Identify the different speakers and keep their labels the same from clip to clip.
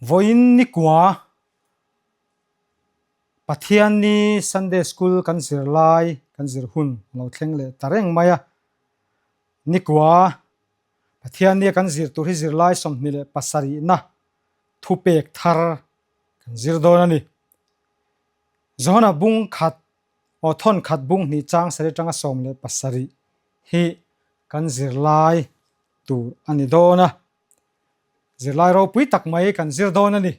Speaker 1: Vawiin nikua Pathianni Sunday School kan zir lai kan zir hun a lo thleng leh ta reng mai a. Nikua Pathiannia kan zir tur hi zirlai 27na thupek thar kan zir dawn a ni. Johana bung khat aw thawn khat bung hnih chang sarih atanga 17 hi kan zirlai tur a ni dawn a. Zirlai ropui tak mai kan zir dawn a ni.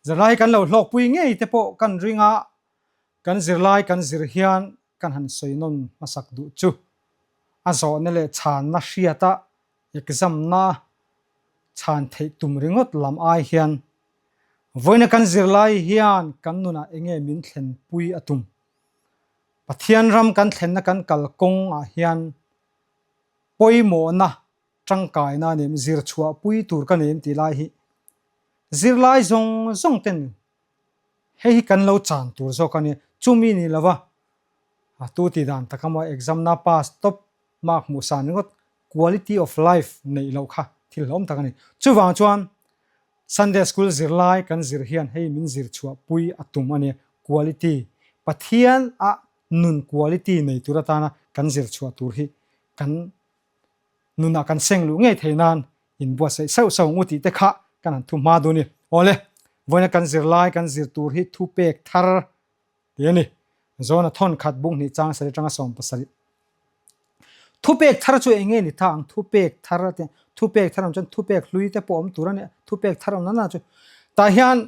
Speaker 1: Zirlai hi kan lo hlawkpui ngei te pawh kan ring a, kan zirlai kan zir hian kan han sawi nawn hmasak duh chu. A zawhna leh chhanna hriata exam-na chhan theih tum ringawt lam ai hian vawiina kan zirlai hian kan nunah enge min thlenpui a tum. Pathian ram kan thlenna kan kalkawngah hian pawimawhna tangkaina a nem, zir chhuah pui tur ka nem tih lai hi zirlai zawng zawng ten hei hi kan lo chan tur zawk a nia, chumi ni lova a tu tih dan tak emaw exam na pass top mark hmuh san ringawt quality of life neih loh kha thil hlawm tak a ni. Chuvang chuan Sunday school zirlai kan zir hian hei min zir chhuah pui a tum a nia, quality Pathian a nun quality nei tur atana kan zir chhuah tur hi kan nunah kan seng luh ngei thei nan inbuatsaih sauh sauh ang u tih te kha kan han thu hma dun i. Awle, vawiina kan zirlai kan zir tur hi thu pek thar tih a ni. Zawna thawn khat bung hnih chang sarih atanga 70. Thu pek thar chu eng nge ni tha ang? Thu pek thar a tia, thu pek thar awm chuan thu pek hlui te pawh awm tur a nia, thu pek thar awm na na chu. Tah hian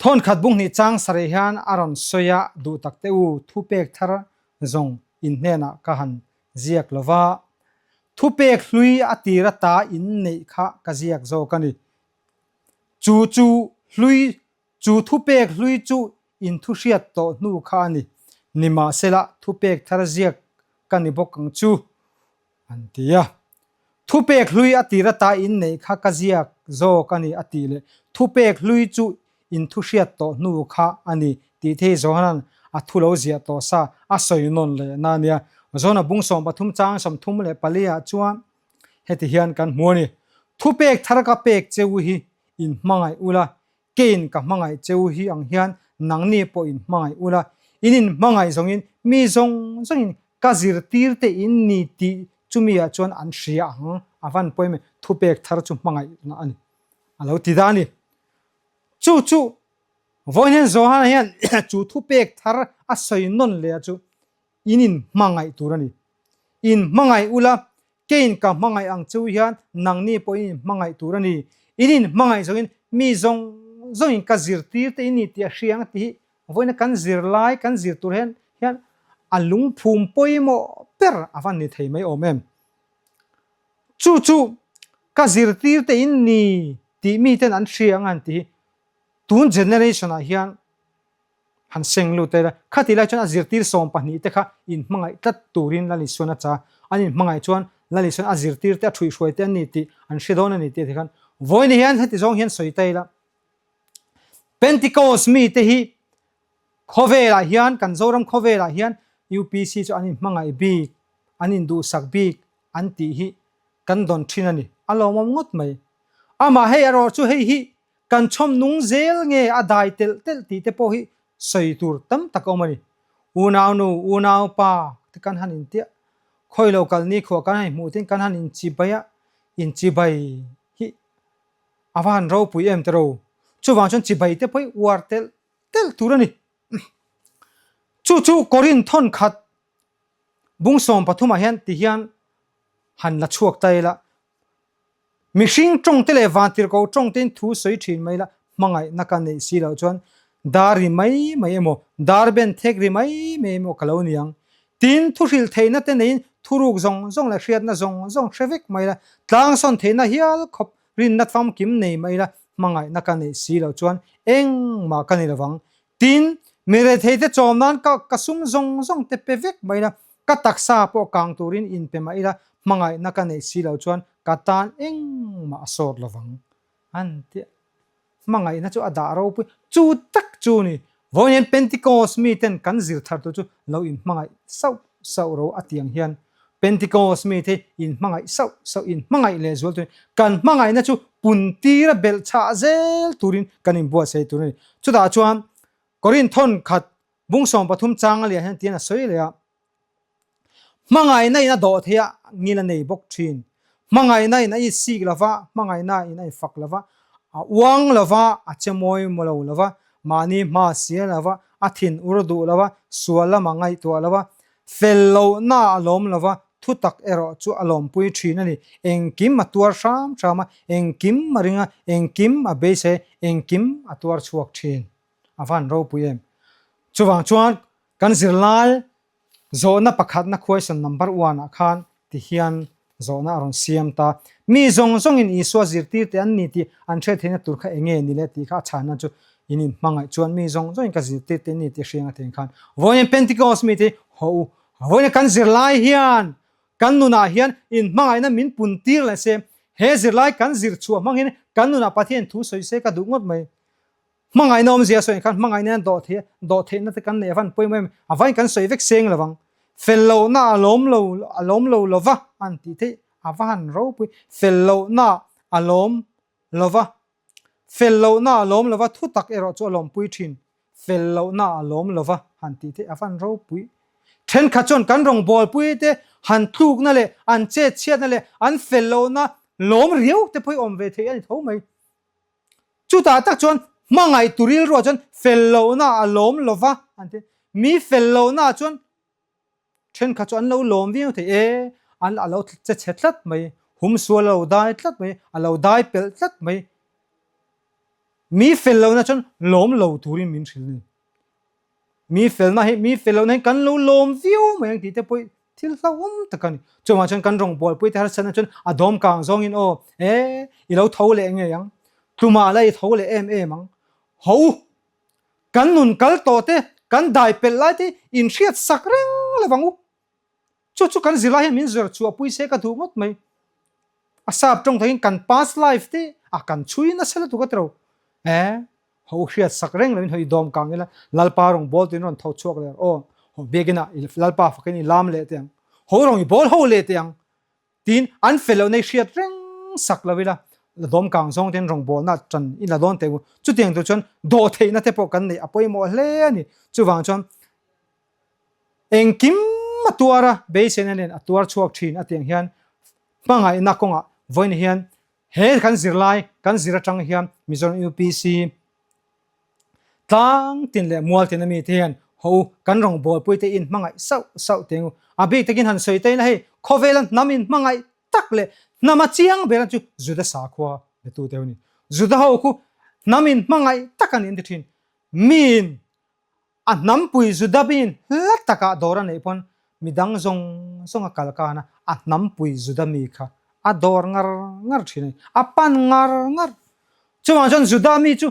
Speaker 1: Thawn khat bung hnih chang sarih hian a rawn sawi a, duh tak teh u, thupek thar zawng in hnenah ka han ziak lo va, thupek hlui a tir ata in neih kha ka ziak zawk a ni. Chu chu hlui, chu thupek hlui chu in thu hriat tawh hnu kha a ni. Nimahsela, thupek thar ziak ka ni bawk ang chu. An ti a. Thupek hlui a tir ata in neih kha ka ziak zawk a ni a tih leh thupek hlui chu in thu hriat tawh hnu kha a ni tih te hi Johana'n a thu lo ziah tawh sa a sawi nawn leh na a nia. Johana bung 13 chang 34 ah chuan heti hian kan hmu a ni. Thupek thar ka pek che u hi in hmangaih ula Keiin ka hmangaih che u hi ang hian nangni pawh in hmangaih ula, in in hmangaih zawngin mi zawng zawngin ka zirtir te in ni tih chumi ah chuan an hria ang a van pawimawh em, thupek thar chu hmangaihna a ni a lo ti da a ni. Chu chu vawiin hian Johana hian chu thupek thar a sawi nawn leh a chu in in hmangaih tur a ni. In hmangaih ula Keiin ka hmangaih ang chu hian nangni pawhin in hmangaih tur a ni. In in hmangaih zawngin mi zawng zawngin ka zirtir te in ni tih a hria ang tih hi vawiina kan zir lai kan zir tur hian hian a lungphum pawimawh ber a van ni thei mai awm em. Chu chu ka zirtir te in ni tih miten an hria ang an tih hi tun generation ah hian Han seng lut ila, khatih lai chuan a zirtir 12 te kha inhmangaih tlat turin Lal Isuan a cha. An inhmangaih chuan Lal Isuan a zirtir te, a thuihhruai te an ni tih an hre dawn a ni tih a ti khan vawiin hian heti zawng hian sawi ta ila. Pentecost mite hi khawvelah hian, kan Zoram khawvelah hian UPC chu an inhmangaih bik, an induhsak bik an tih hi kan dawn thin a ni. A lawmawm ngawt mai. Amah hei erawh chu hei hi Kan chhawm nung zel nge a dai telh telh tih te pawh hi sawi tur tam tak a awm a ni. Unau nu, unau pa te kan han intiah, khawi lo kal ni khuah kan han hmuh tin kan han inchibai a, inchibai hi a va han ropui em te ro. Chuvang chuan chibai te pawh hi uar telh telh tur a ni. Chu chu Korinth thawn khat bung 13 ah hian ti hian han la chhuak ta ila, Mihring tawngte leh vantirhkoh tawngtein thu sawi thin mai la, hmangaihna ka neih si loh chuan dar ri mai mai emaw, dar ben thek ri mai mai emaw ka lo ni ang. Tin, thu hrilh theihna te neiin thuruk zawng zawng leh hriatna zawng zawng hre vek mai la, tlangsawn theihna hial khawp rinna famkim nei mai la, hmangaihna ka neih si loh chuan engmah ka ni lovang. Tin, mi retheite chawm nan ka ka sum zawng zawng te pe vek mai la, Ka taksa pawh kang turin inpe mah ila, hmangaihna ka neih si lo chuan ka tan engmah a sawt lovang an ti a. Hmangaihna chu a dah ropui chu tak chu ni. Vawiin Pentecost miten kan zir thar tur chu lo inhmangaih sauh sauh ro a tiang hian. Pentikos mite inhmangaih sauh sauh, inhmangaih leh zual turin, kan hmangaihna chu puntira belh chhah zel turin kan inbuatsaih tur a ni. Chutah chuan Korinth thawn khat bung 13 chang a lian hian tiin a sawi leh a. Hmangaihna in a dawh theih a, ngil a nei bawk thin. Hmangaihna in a insik lo va, hmangaihna in a infak lo va, a uang lo va, a che mawi maw lo lo va, mahni hma sial lo va, a thin ur duh lo va, sual lama ngaihtuah lo va, fel lohna a lawm lo va, thutak erawh chu a lawmpui thin a ni. Engkim a tuar hram hram a, engkim a ring a, engkim a beisei a, engkim a tuar chhuak thin. A van ropui em. Chuvang chuan kan zirlai zawhna pakhatna question number one ah khan ti hian zawhna a rawn siam ta. Mi zawng zawngin Isua zirtirte an ni tih an hriat theihna tur kha enge ni le tih kha a chhanna chu in inhmangaih chuan mi zawng zawngin ka zirtirte an ni tih hriang a theng khan vawiin Pentecost mite haw u. Vawiin kan zirlai hian kan nunah hian inhmangaihna min puntir leh se he zirlai kan zir chhuah hmangin kan nunah Pathian thu sawi se ka duh ngawt mai. Hmangaihna awmzia sawi khan hmangaihna hian dawh theih a, dawh theihna te kan neih avan pawimawh em? A vain kan sawi vek seng lovang. Fel lohna a lawm lo, a lawm lo lova an tih theih a va han ropui. Fel lohna a lawm lova, fel lohna a lawm lova thu tak erawh chu a lawmpui thin. Fel lohna a lawm lova han tih theih a van ropui. Thenkhat chuan kan rawngbawlpui te han tlukna leh an chetchhiatna leh an fel lohna lawm riau te pawh hi awm ve theih a ni tho mai. Chutah tak chuan hmangaih tu rilruah chuan fel lohna a lawm lo va an ti. Mi fel lohna chuan thenkhat chu an lo lawm viau thei e, an a lo che chhe tlat mai, hum sual a lo dai tlat mai, a lo dai pelh tlat mai. Mi fel lohna chuan lawm lo turin min hrilh a ni. Mi felna hi mi fel lohna hi kan lo lawm viau mai ang tih te pawh thil hlauhawm tak a ni. Chuvang chuan kan rawngbawlpui te harsatna chuan a dawm kang zawngin aw e i lo tho leh ngei ang, tlumah la i tho leh em em ang. Ho u, kan nun kal tawh te, kan dai pelh lai te inhriat sak reng lovang u. Chu chu kan zirlai hian min zir chhuahpui se ka duh ngawt mai. A sap tawng takin kan past life te a kan chhui nasa lutuk a tiro. E ho hriat sak reng loin hei dawm kang ila Lalpa rawng bawl tuin rawn tho chhuak leh aw ho biakina i Lalpa fakin i lam leh teh ang ho rawng i bawl ho leh teh ang tiin an fel loh nei hriat reng sak lo ila la dawm kang zawng ten rawng bawlna tan i la dawn teh u. Chutiang tur chuan dawhtheihna te pawh kan neih a pawimawh hle a ni. Chuvang chuan Engkim a tuar a, beiseina nen a tuar chhuak thin a tiang hian hmangaihna kawngah vawiin hian he kan zirlai kan zir atang hian Mizoram UPC tlang tin leh mual tin ami te hian ho u kan rawngbawlpui te in hmangaih sauh sauh teng u. A bik takin han sawi ta ila hei khawvela hnam in hmangaih tak leh hnam a chiang ber chu Juda sakhua betu te ho ni. Juda ho khu hnam in hmangaih tak a ni an ti thin. Miin A hnampui Juda miin hla takah dawr a neih pawn midang zawng zawng a kal kan a, a hnampui Juda mi kha a dawr ngar ngar thin a ni, a pan ngar ngar. Chuvang chuan Juda mi chu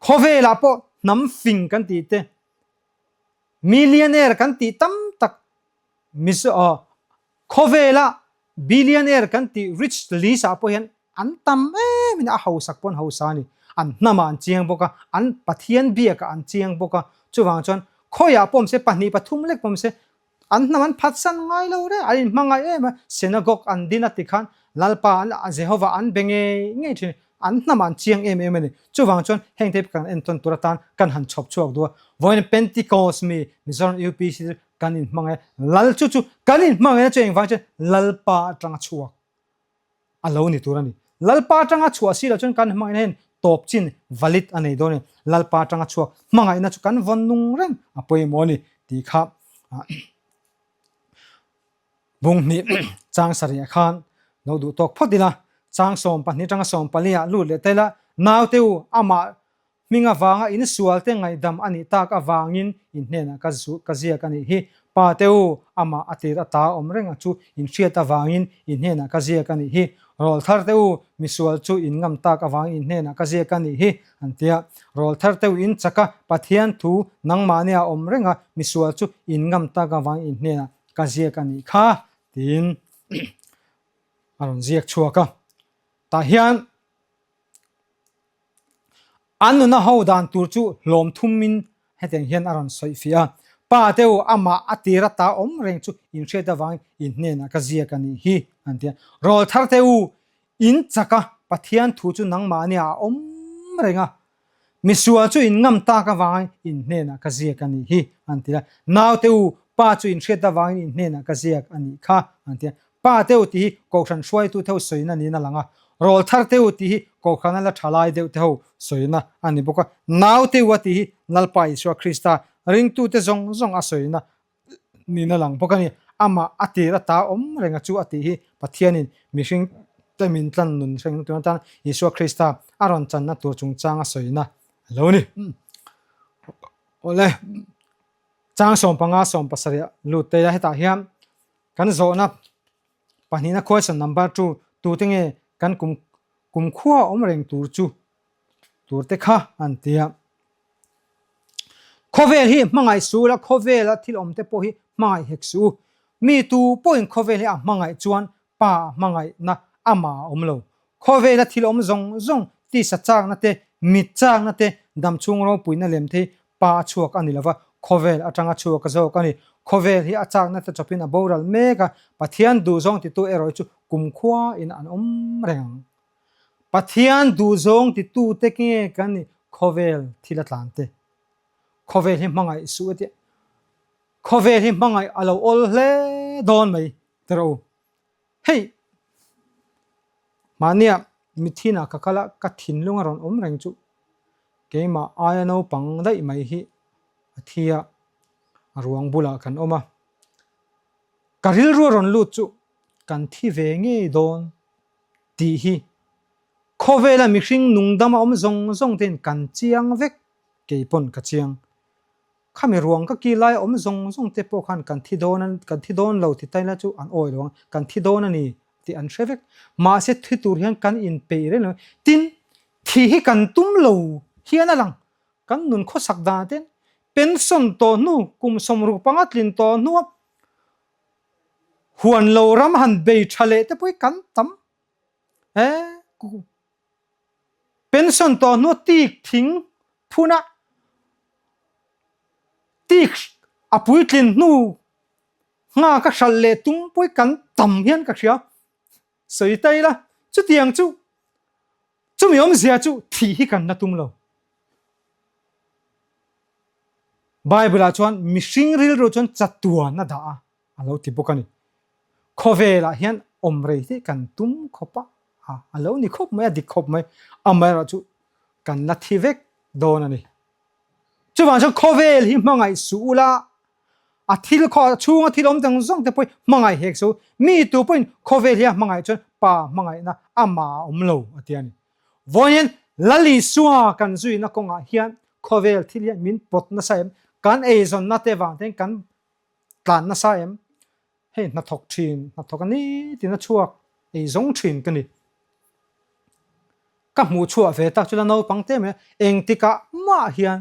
Speaker 1: khawvelah pawh hnam fing kan tih te, millionaire kan tih tam tak, Mizo khawvela billionaire kan tih rich list ah pawh hian An tam em in a hausak pawh an hausa a ni. An hnamah an chiang bawk a, an Pathian biakah an chiang bawk a. Chuvang chuan khawiah pawh awm se, pahnih pathum lek pawh awm se, an hnam an phatsan ngai lo reng, an inhmangaih em a. Synagogue an din a ti khan Lalpa an Jehovah an be ngei ngei thin a, an hnamah an chiang em em a ni. Chuvang chuan heng te kan entawn tur atan kan han chhawp chhuak duh a. Vawiin Pentecost mi Mizoram UPC chu kan inhmangaih a, Lal chu chu kan inhmangaihna chu engvang chuan Lalpa atanga chhuak. a lo ni tur a ni. Lalpa atanga chhuah si loh chuan kan hmangaihna hian tawp chin valid a nei dawn a ni. Lalpa atanga chhuak hmangaihna chu kan vawn nung reng a pawimawh a ni tih kha bung hnih chang sarih khan lo duh tawk phawt ila chang 12 atanga 14 ah lut leh ta ila naute u amah Hming avanga in sualte ngaihdam a nih tak avangin in hnenah ka ka ziak a nih hi. Pa te u, amah a tir ata awm reng a chu in hriat avangin in hnenah ka ziak a nih hi. Rawlthar te u, misual chu in ngam tak avangin in hnenah ka ziak a nih hi, an ti a. Rawlthar te u in chak a, Pathian thu nangmahnia awm reng a, misual chu in ngam tak avangin in hnenah ka ziak a nih kha, tiin a rawn ziak chhuak a. Tah hian. An nuna ho dan tur chu hlawm thumin hetiang hian a rawn sawi fiah a. Pa te u, amah a tir ata awm reng chu in hriat avangin in hnenah ka ziak a nih hi, an ti a. Rawlthar te u, in chak a, Pathian thu chu nangmahni ah a awm reng a. Misual chu in ngam tak avangin in hnenah ka ziak a nih hi, an ti a. Naute u, Pa chu in hriat avangin in hnenah ka ziak a nih kha, an ti a. Pa te u tih hi Kohhran hruaitu te ho sawina niin a lang a, Rawlthar te u tih hi Kohhrana la tha lai deuh te ho sawina a ni bawk a. Naute u a tih hi Lalpa Isua Krista ringtute zawng zawng a sawina niin a lang bawk a ni. Amah a tir ata awm renga chu a tih hi Pathianin mihring te min tlan nun hreng tur atan Isua Krista a rawn channa tur chungchang a sawina a lo ni. Awle, chang 15 17 lut te ila hetah hian kan zawhna pahnihna question number two tute nge kan kum kumkhua awm reng tur chu tur te kha an ti a. Khawvel hi hmangaih suh ula, khawvela thil awm te pawh hi hmangaih hek suh u. Mi tu pawhin khawvel hi a hmangaih chuan Pa a hmangaihna amah a awm lo. Khawvela thil awm zawng zawng tisa chakna te, mit chakna te, damchhung ropuina lem te hi Pa a chhuak a ni lova, khawvel atanga chhuak a zawk a ni. Khawvel hi a chakna te chawpin a boral mek a, Pathian duhzawng titu erawh hi chu kumkhua in an awm reng ang. Pathian duhzawng titute nge kan nih khawvel thil a tlan te? Khawvel hi hmangaih suh e tih Khawvel hi hmangaih a lo awl hle dawn mai ti rawh u. Hei mahnia mithinah ka kal a, ka thinlung a rawn awm reng chu keimah aia naupang daih mai hi a thi a, a ruang bulah kan awm a. Ka rilru a rawn lut chu kan thi ve ngei dawn tih hi khawvela mihring nungdam a awm zawng zawng tein kan chiang vek, kei pawn ka chiang. Khami ruang ka ki lai awm zawng zawng te pawh khan kan thi dawn a, kan thi dawn lo ti taila chu an awi lo ang, kan thi dawn a ni tih an hre vek. Mahse thi tur hian kan inpeih reng lo. Tin, thi hi kan tum lo hian a lang. Kan nun khawsak dan te pension tawh hnu kum 65 tlin tawh hnua huan lo ram han bei tha leh te pawh hi kan tam e. Pension tawh hnua tik thing phuna tik a puitlin hnu nghak a hralh leh tum pawh hi kan tam hian ka hria. Sawi ta ila, chutiang chu chumi awmzia chu thih hi kan la tum lo. Bible-ah chuan mihring rilru chuan chatuan a dah a, a lo ti bawk a ni. Khawvelah hian awm rei hi kan tum khawp a, a lo ni khawp mai, a dik khawp mai. Amaherawhchu kan la thi vek dawn a ni. Chuvang chuan khawvel hi hmangaih suh ula, a thil khaw a chhunga thil awm dang zawng te pawhin hmangaih hek suh. Mi tu pawhin khawvel hi a hmangaih chuan Pa hmangaihna amah a awm lo a ti a ni. Vawiin Lal Isua kan zuina kawngah hian khawvel thil hian min pawt nasa em? Kan eizawnna te vang te hian kan tlan nasa em? Hei hnathawk thin, hnathawk a ni tiin a chhuak ei zawng thin ka ni. Ka hmuh chhuah ve tak chu la naupang te mai a, engtikah mah hian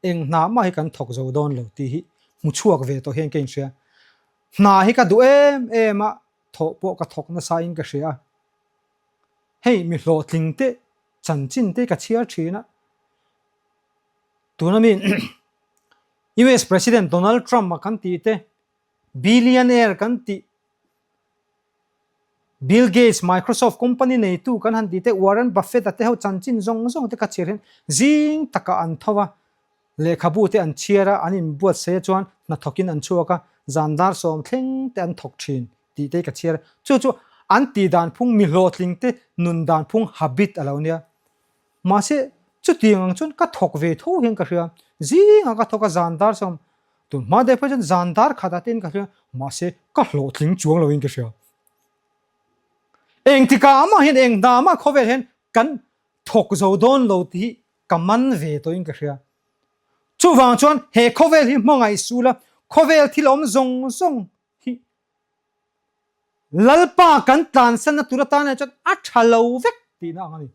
Speaker 1: eng hna mah hi kan thawk zo dawn lo tih hi hmu chhuak ve tawh hian ka inhria. Hna hi ka duh em em a, thawh pawh ka thawk nasa in ka hria a. Hei mi hlawhtling te chanchin te ka chhiar thin a, tuna mi US President Donald Trump a kan tih te, Billionaire kan tih Bill Gates, Microsoft company neitu kan han tih te, Warren Buffett a te ho chanchin zawng zawng te ka chhiar hian zing takah an tho a, lehkhabu te an chhiar a, an inbuatsaih a chuan hnathawkin an chhuak a, zan dar sawm thleng te an thawk thin tih te ka chhiar a. Chu chu an tih dan phung mi hlawhtling te nun dan phung habit a lo nia. Mahse, chutiang ang chuan ka thawk ve tho hian ka hria. Zingah ka thawk a, zan dar sawm, tun hma daih phei chuan zan dar khatah te in ka hria, mahse ka hlawhtling chuang loin ka hria. Engtikah amah hian eng hna mah khawvel hian kan thawk zo dawn lo tih hi ka man ve tawhin ka hria. Chuvang chuan he khawvel hi hmangaih suh la, khawvel thil awm zawng zawng hi Lalpa kan tlansanna tur atana chuan a tha lo vek tihna ang a ni.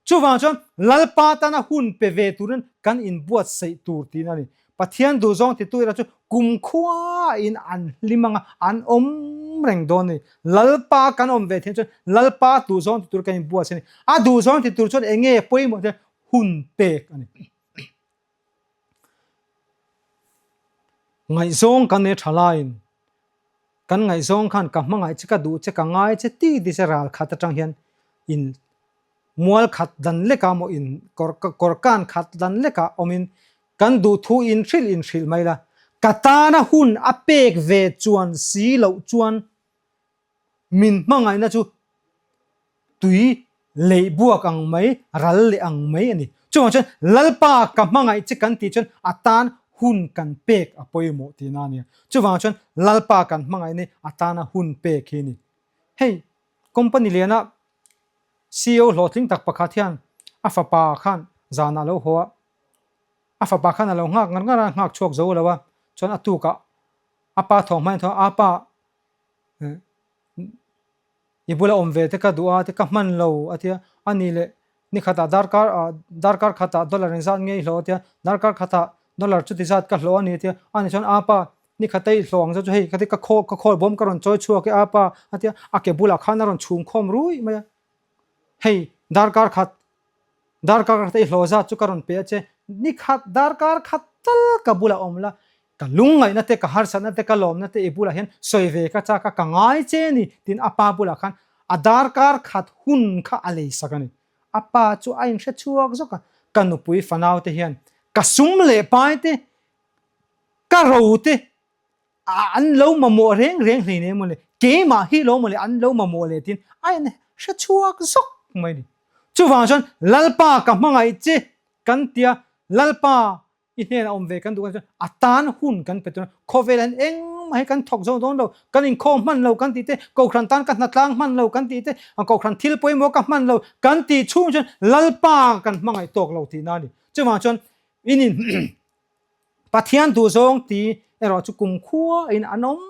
Speaker 1: Chuvang chuan Lalpa tana hun pe ve turin kan inbuatsaih tur tihna a ni. Pathian duhzawng titu erawh chu kumkhuain an hlim anga an awm reng dawn a ni. Lalpa kan awm ve theih chuan Lalpa duhzawng ti tur kan inbuatsaih a ni. A duhzawng ti tur chuan eng nge pawimawh te hun pek a ni. Ngaihzawng kan nei tha laiin kan ngaihzawng khan ka hmangaih che ka duh che ka ngai che ti ti che ral khat atang hian in mual khat dan lekah maw in kawr kawr kan khat dan lekah awmin kan duh thu in hrilh in hrilh mai la ka tana hun a pek ve chuan si loh chuan Min hmangaihna chu tui leih buak ang mai, ral leh ang mai a ni. Chuvang chuan Lalpa ka hmangaih che kan tih chuan a tan hun kan pek a pawimawh tihna a nia. Chuvang chuan Lalpa kan hmangaihna hi a tana hun pek hi a ni. Hei company liana ceo hlawhtling tak pakhat hian a fapa khan zanah a lo haw a, a fapa khan a lo nghak ngar ngar a, nghak chhuak zo lo a, chuan a tukah a pa thawh hmain thawh a, a pa I bula awm ve te ka duh a te ka hman lo a tia, a ni leh ni khatah darkar ah darkar khatah dollar engzat nge i hlawh a tia, darkar khatah dollar chuti zat ka hlawh a ni a tia, a ni chuan a pa ni khata i hlawh ang chu hei ka ti ka khawl ka khawl bawm ka rawn chawi chhuak e a pa a tia, a ke bulah khan a rawn chhum khawm rui mai a, hei darkar khat Darkar khat i hlawh zat chu ka rawn pe a che, ni khat darkar khat tal ka bulah awm la, ka lungngaihna te, ka harsatna te, ka lawmna te i bulah hian sawi ve ka chak a, ka ngai che ni tiin a pa bulah khan a darkar khat hun kha a lei sak a ni. A pa chu a inhre chhuak zawk a, ka nupui fanau te hian ka sum leh pai te, ka ro te, an lo mamawh reng reng hlei nei mawle, keimah hi lo mawle an lo mamawh leh tiin a in hre chhuak zawk mai a ni. Chuvang chuan Lalpa ka hmangaih che kan tia Lalpa i hnenah awm ve kan duh kan chuan a tan hun kan pe tur a, khawvel hian engmah hi kan thawk zo dawn lo, kan inkhawm hman lo kan tih te, Kohhran tan ka hnatlang hman lo kan tih te, Kohhran thil pawimawh ka hman lo kan tih chhung chuan Lalpa kan hmangaih tawk lo tihna a ni. Chuvang chuan in in Pathian duhzawng ti erawh chu kumkhua in an awm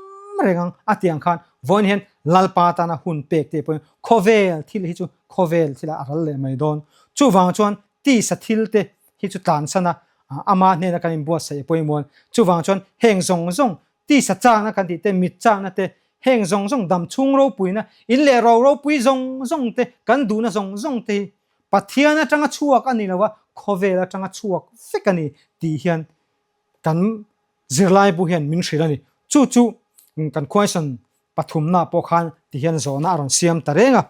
Speaker 1: reng ang a tiang khan vawiin hian Lalpa tana hun pek te pawhin khawvel thil hi chu khawvel thil ah a ral leh mai dawn. Chuvang chuan tisa thil te hi chu tlansan a ama hnena kan inbuatsaih a pawimawh. Chuvang chuan heng zawng zawng tisa chakna kan tih te, mit chakna te, heng zawng zawng damchhung ropuina, in leh ro ropui zawng zawng te, kan duhna zawng zawng te hi Pathian atanga chhuak a ni lo a, khawvel atanga chhuak vek a ni tih hian kan zirlaibu hian min hrilh a ni. Chu chu kan question pathumna pawh khan ti hian zawhna a rawn siam ta reng a.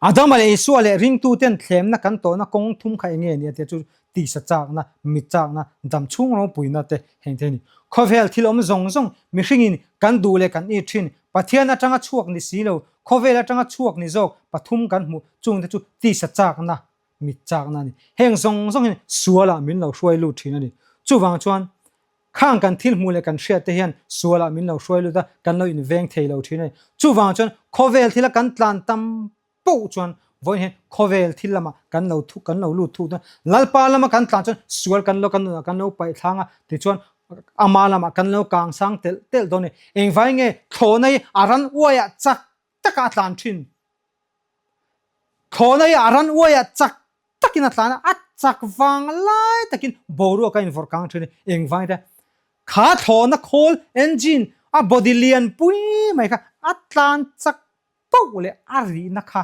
Speaker 1: Adama leh Isua leh ringtuten thlemna kan tawhna kawng thum kha eng nge ni a tia chu tisa chakna, mit chakna, damchhung ropuina te heng te a ni. Khawvel thil awm zawng zawng mihringin kan duh leh kan it thin Pathian atanga chhuak ni si lo, khawvel atanga chhuak ni zawk pathum kan hmuh, chungte chu tisa chakna, mit chakna a ni. Heng zawng zawng hian sualah min lo hruai lut thin a ni. Chuvang chuan khang kan thil hmuh leh kan hriat te hian sualah min lo hruai lut a, kan lo inveng thei lo thin a ni. Chuvang chuan khawvel thila kan tlan tam poh chuan vawiin hian khawvel thil lamah kan lo thu kan lo lut thuk dawn. Lalpa lama kan tlan chuan sual kan lo kan nunah kan lo paih thlang a, tichuan ama lamah kan lo kang sang telh telh dawn a ni. Engvai nge thlawhna hi a ran uaiah chak taka a tlan thin? Thlawhna hi a ran uaiah chak takin a tlan a, a chak vang lai takin boruak a invawrh kang thin a ni. Engvai te kha thlawhna khawl engine a body lian pui mai kha a tlan chak poh leh a rihna kha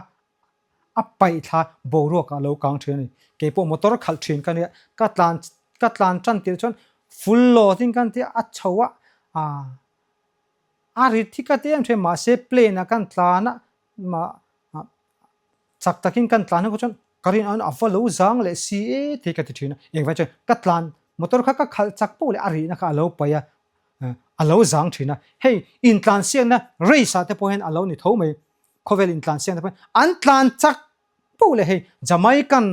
Speaker 1: a paih thla boruak ah lo kang thin a ni. Kei pawh motor khalh thin ka nia, ka tlan ka tlan tan tirh chuan full load in kan tia a chho a, ah a rit hi ka ti em thin mahse plane ah kan tlan a mah chak takin kan tlan ho chuan ka rin aiin a va lo zang leh si e tih ka ti thin a, engvai chuan ka tlan motor kha ka khalh chak poh leh a rihna kha a lo paih a, a lo zang thin a, hei intlansiakna race ah te pawh hian a lo ni tho mai, khawvel intlansiakna te pawh hian an tlan chak poh leh hei Jamaican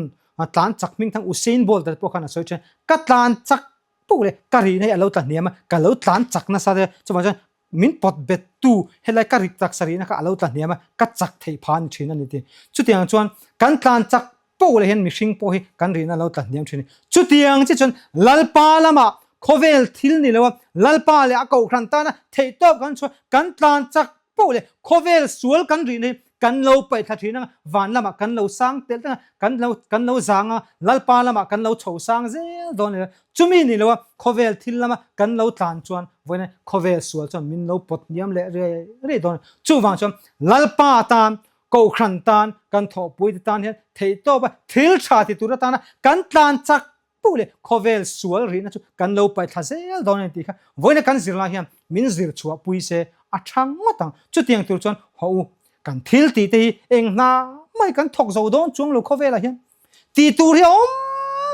Speaker 1: tlan chak hming thang Usain Bolt te pawh khan a sawi thin a, ka tlan chak poh leh ka rihna hi a lo tla hniam a, ka lo tlan chak nasa te chuvang chuan min pawt bet tu helai ka rik taksa rihna kha a lo tla hniam a, ka chak theih phah a ni thin a ni ti. Chutiang chuan kan tlan chak poh leh hian mihring pawh hi kan rihna lo tla hniam thin a ni. Chutiang chi chuan Lalpa lamah khawvel thil ni lo a, Lalpa leh a kohhran tana theihtawp kan chhuah, kan tlan chak poh leh khawvel sual kan rihna hi kan lo paih thla thin anga, van lamah kan lo sang telh telh a, kan lo kan lo zang a, Lalpa lamah kan lo chho sang zel dawn a ni. Chumi ni lo a, khawvel thil lama kan lo tlan chuan vawiin khawvel sual chuan min lo pawt hniam leh riai riai dawn a ni. Chuvang chuan Lalpa tan Kohhran tan, kan thawhpuite tan hian theihtawpa thil tha ti tur atana kan tlan chak. poh leh khawvel sual rihna chu kan lo paih thla zel dawn a ni tih kha vawiina kan zir lai hian min zir chhuah pui se a tha ngawt ang. Chutiang tur chuan haw u, kan thil tih te hi eng hna mai kan thawk zo dawn chuang lo khawvelah hian tih tur hi a awm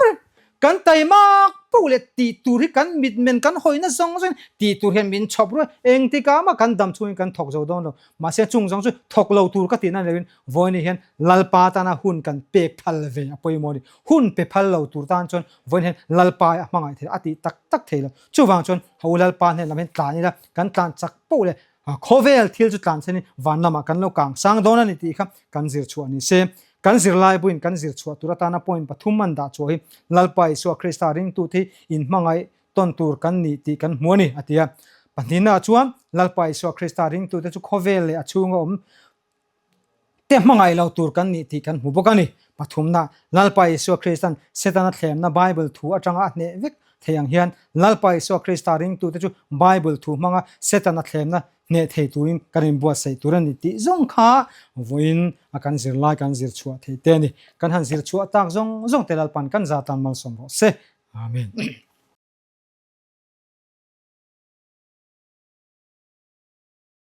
Speaker 1: reng. Kan taimak poh leh tih tur hi kan mitmen kan hawina zawng zawngin tih tur hian min chhawp ruai. Engtikah mah kan dam chhungin kan thawk zo dawn lo. Mahse chung zawng chu thawk lo tur ka tihna ni loin vawiin hian Lalpa tana hun kan pek phal ve a pawimawh a ni. Hun pe phal lo tur tan chuan vawiin hian Lalpa a hmangaih thei a tih tak tak thei lo. Chuvang chuan ho Lalpa hnen lam hian tlan ila kan tlan chak poh leh khawvel thil chu tlan chenin van lamah kan lo kang sang dawn a ni tih kha kan zir chhuah ni se. Kan zirlai buin kan zir chhuah tur atana point pathum an dah chhuah hi Lalpa Isua Krista ringtute hi inhmangaih tawn tur kan ni tih kan hmu a ni, a ti a. Pahnihnaah chuan Lalpa Isua Krista ringtute chu khawvel leh a chhunga awm te hmangaih lo tur kan nih tih kan hmu bawk a ni. Pathumna, Lalpa Isua Kristan Setana thlemna Bible thu atanga a hneh vek thei ang hian Lalpa Isua Krista ringtute chu Bible thu hmanga Setana thlemna hneh thei turin kan inbuatsaih tur a ni tih zawng kha vawiin a kan zirlai kan zir chhuah thei te a ni. Kan han zir chhuah tak zawng zawng te Lalpan kan za tan malsawm rawh se. Amen.